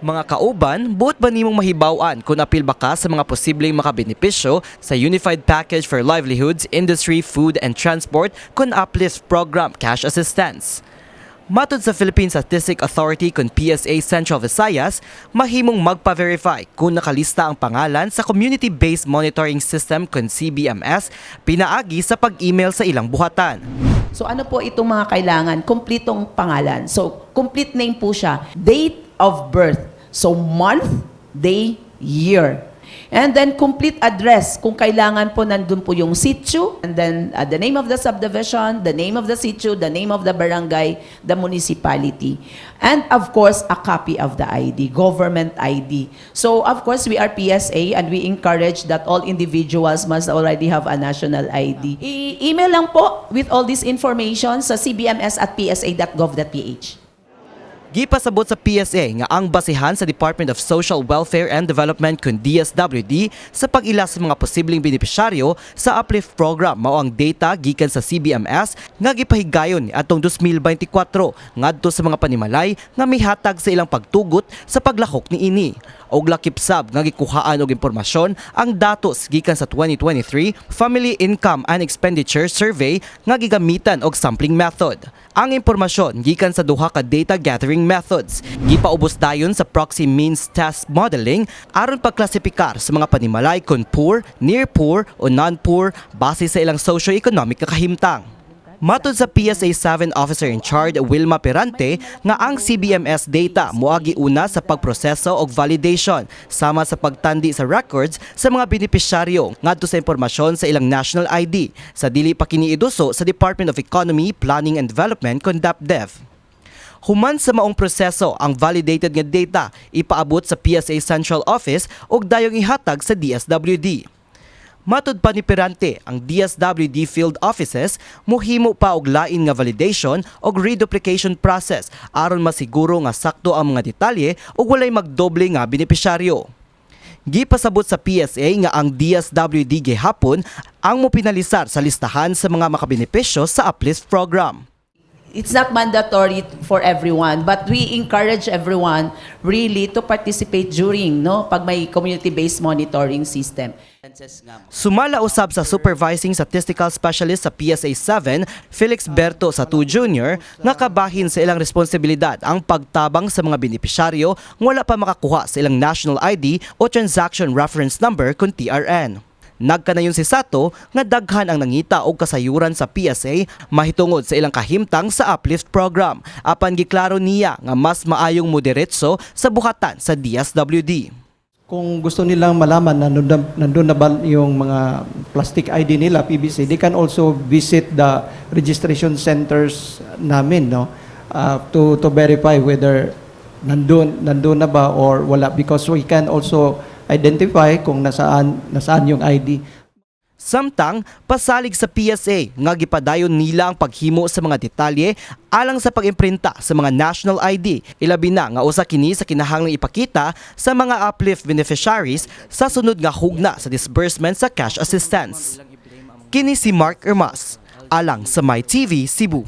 Mga kauban, buot ba nimong mahibaw-an kung apil ba ka sa mga posibleng makabenepisyo sa Unified Package for Livelihoods, Industry, Food and Transport kon Uplift Program Cash Assistance? Matod sa Philippine Statistic Authority kon PSA Central Visayas, mahimong magpa-verify kung nakalista ang pangalan sa Community-Based Monitoring System kon CBMS pinaagi sa pag-email sa ilang buhatan. So ano po itong mga kailangan? Kumpletong pangalan. So complete name po siya. Date of birth. So month, day, year. And then complete address. Kung kailangan po, nandun po yung sitio. And then the name of the subdivision, the name of the sitio, the name of the barangay, the municipality. And of course, a copy of the ID, government ID. So of course, we are PSA and we encourage that all individuals must already have a national ID. I-email lang po with all this information sa cbms@psa.gov.ph. Gipasabot sa PSA nga ang basihan sa Department of Social Welfare and Development kun DSWD sa pag-ila sa mga posibleng benepisyaryo sa Uplift Program mao ang data gikan sa CBMS nga gipahigayon atong 2024 ngadto sa mga panimalay nga mihatag sa ilang pagtugot sa paglahok niini. Og lakip sab nga gikuhaan og impormasyon ang datos gikan sa 2023 Family Income and Expenditure Survey nga gigamitan og sampling method. Ang impormasyon gikan sa duha ka data gathering methods. Gipaubos dayon sa proxy means test modeling aron pagklasipikar sa mga panimalay kung poor, near poor o non-poor base sa ilang socio-economic nga kahimtang. Matod sa PSA 7 Officer in Charge Wilma Perante nga ang CBMS data moagi una sa pagproseso og validation sama sa pagtandi sa records sa mga benepisyaryo ngadto sa impormasyon sa ilang national ID sa dili pa kini iduso sa Department of Economy, Planning and Development kon DepDev. Human sa maong proseso, ang validated nga data ipaabot sa PSA Central Office ug dayong ihatag sa DSWD. Matod pa ni Perante, ang DSWD field offices mohimo pa og lain nga validation og reduplication process aron masiguro nga sakto ang mga detalye ug walay magdoble nga benepisyaryo. Gipasabot sa PSA nga ang DSWD gihapon ang mopinalisar sa listahan sa mga makabenepisyo sa Uplift Program. It's not mandatory for everyone, but we encourage everyone really to participate during, no, pag may community-based monitoring system. Sumala usab sa Supervising Statistical Specialist sa PSA 7, Felix Berto Satu Jr., nga kabahin sa ilang responsibilidad ang pagtabang sa mga benepisyaryo nga wala pa makakuha sa ilang national ID o Transaction Reference Number kung TRN. Nagkanayon si Sato nga daghan ang nangita og kasayuran sa PSA mahitungod sa ilang kahimtang sa Uplift Program. Apan giklaro niya nga mas maayong mudiretso sa buhatan sa DSWD. Kung gusto nilang malaman na nandun na ba yung mga plastic ID nila, PVC, they can also visit the registration centers namin, no? To verify whether nandun na ba or wala because we can also identify kung nasaan yung ID. Samtang, pasalig sa PSA nga gipadayon nila ang paghimo sa mga detalye alang sa pag-imprinta sa mga national ID. Ilabi na nga usa kini sa kinahanglang ipakita sa mga Uplift beneficiaries sa sunod nga hugna sa disbursement sa cash assistance. Kini si Mark Ermas, alang sa My TV Cebu.